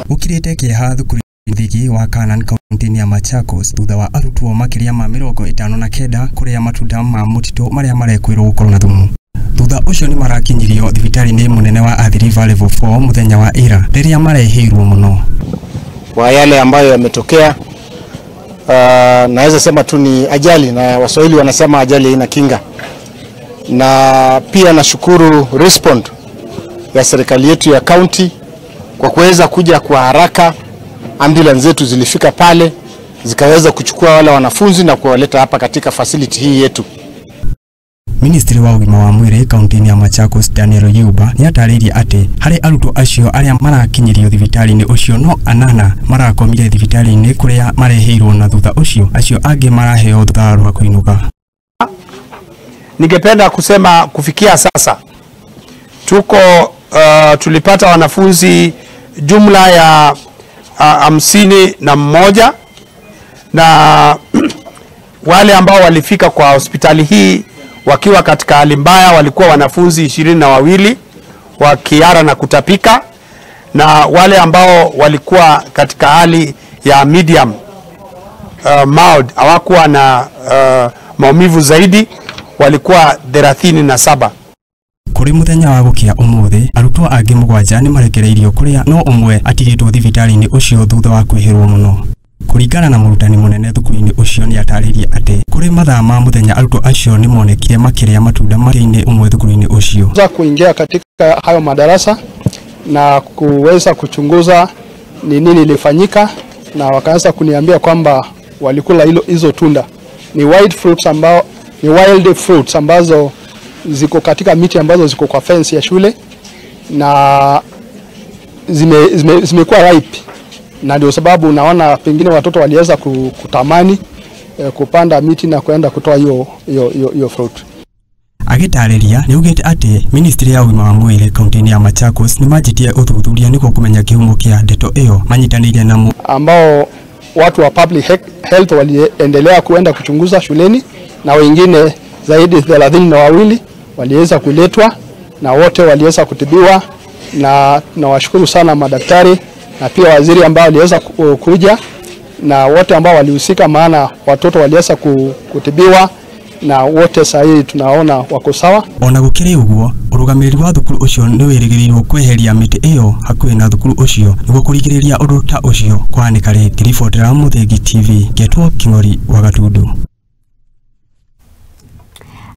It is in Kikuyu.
Gũkirĩte kĩeha thukuru thigi wa Kanan kaunti-inĩ ya Machakos thutha wa arutwo makĩria ma 59 kũrĩa matunda ma mũtitũ marĩa marekwĩrwo gũkorwo na thumu. Thutha ũcio nĩ marakinyirio thibitarĩ-inĩ mũnene wa Athi River Level 4 mũthenya wa ira rĩrĩa marehĩirwo mũno. Kwa yale ambayo yametokea, naweza sema tu ni ajali, na Waswahili wanasema ajali haina kinga. Na pia nashukuru respond ya serikali yetu ya county kwa kuweza kuja kwa haraka. Ambulance zetu zilifika pale zikaweza kuchukua wale wanafunzi na kuwaleta hapa katika facility hii yetu. Ministry wa ũgima wa mwĩrĩ kaunti-inĩ ya Machakos Daniel Yuba nĩatarĩirie atĩ harĩ arutwo acio arĩa marakinyirio thibitarĩ-inĩ ũcio no anana marakomire thibitarĩ-inĩ kũrĩa mareheirwo na thutha ũcio acio angĩ maraheo rũtha rwa kũinũka. Ningependa kusema kufikia sasa tuko tulipata wanafunzi jumla ya 51 na wale ambao walifika kwa hospitali hii wakiwa katika hali mbaya walikuwa wanafunzi 22 wa kiara na kutapika, na wale ambao walikuwa katika hali ya medium mild hawakuwa na maumivu zaidi walikuwa 37. Kũrĩ mũthenya wa gũkĩa ũmũthĩ arutwo angĩ 7 nĩ marekereirio kũrĩa no ũmwe atigĩtwo thibitarĩ-inĩ ũcio thutha wa kwĩhĩrwo mũno. Kũringana na mũrutani mũnene thukuru-inĩ ũcio nĩatarĩirie atĩ kũrĩ mathaa ma mũthenya arutwo acio nĩ monekire makĩrĩa matunda matĩ-inĩ ũmwe thukuru-inĩ ũcio. Kuingia katika hayo madarasa na kuweza kuchunguza ni nini ilifanyika, na wakaanza kuniambia kwamba walikula hizo tunda ni wild fruits ambao ni wild fruits ambazo ziko katika miti ambazo ziko kwa fence ya shule na zimekuwa ripe, na ndio sababu unaona pengine watoto waliweza kutamani kupanda miti na kuenda kutoa hiyo fruit. Agĩtarĩria nĩaugĩte atĩ ministry ya ũgima wa mwĩrĩ kaunti-inĩ ya Machakos nĩmanjĩtie ũthuthuria nĩguo kũmenya kĩhumo kĩa ndeto ĩyo manyitanĩire na ambao watu wa public health waliendelea kuenda kuchunguza shuleni, na wengine zaidi 32 waliweza kuletwa na wote waliweza kutibiwa, na nawashukuru sana madaktari na pia waziri ambao waliweza kuja na wote ambao walihusika, maana watoto waliweza kutibiwa na wote sasa tunaona wako sawa. Ona gũkĩrĩ ũguo ũrũgamĩrĩri wa thukuru ũcio nĩ wĩrĩgĩrĩirwo kweheria mĩtĩ ĩyo hakuhĩ na thukuru ũcio nĩguo kũrigĩrĩria ũndũ ta ũcio kũhanĩka rĩngĩ. Ribotera Mũthengi TV, ngetwo King'ori wa Gatundu.